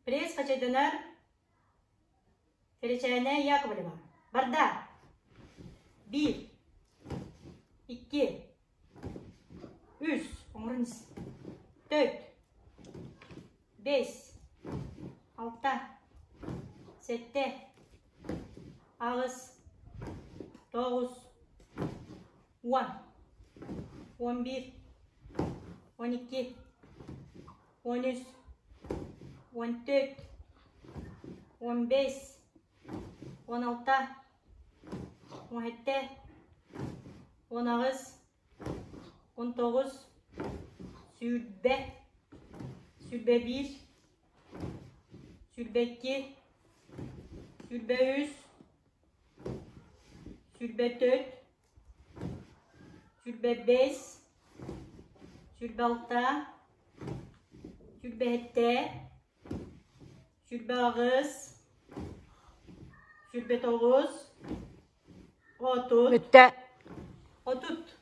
Пресс хачайданар Кэрэчээнэ Яковлева. Барда! Биир, икки, үс, оҥорон ис, төрт, бэс, алта, сэттэ, аҕыс, тоҕус, уон, 11, 12, 13, 14, 15, 16, 17, 18, 19, 20, 21, 22, 23, 24, 25, 26, 27, 28, 29, 30, Бүттэ. 30.